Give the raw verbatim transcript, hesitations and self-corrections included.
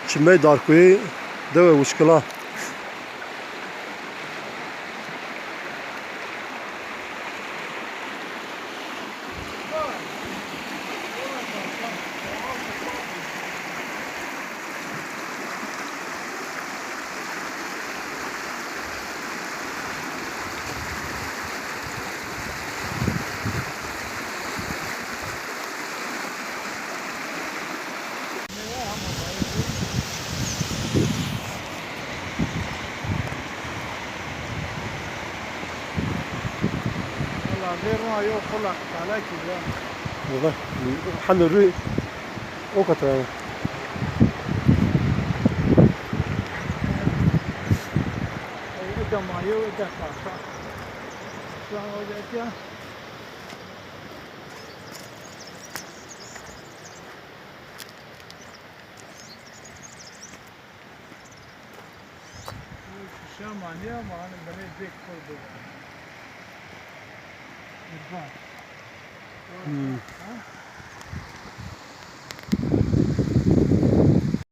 Çimey Darkuyê, dewe Uçkila. Valla vêrna yo xulaq çalakî ya. Valla hende rû o katra. Ida ma yo, ida karta. Şu an orada ya. Şamaniye ama hani beni pek kordu. Burada. Hmm.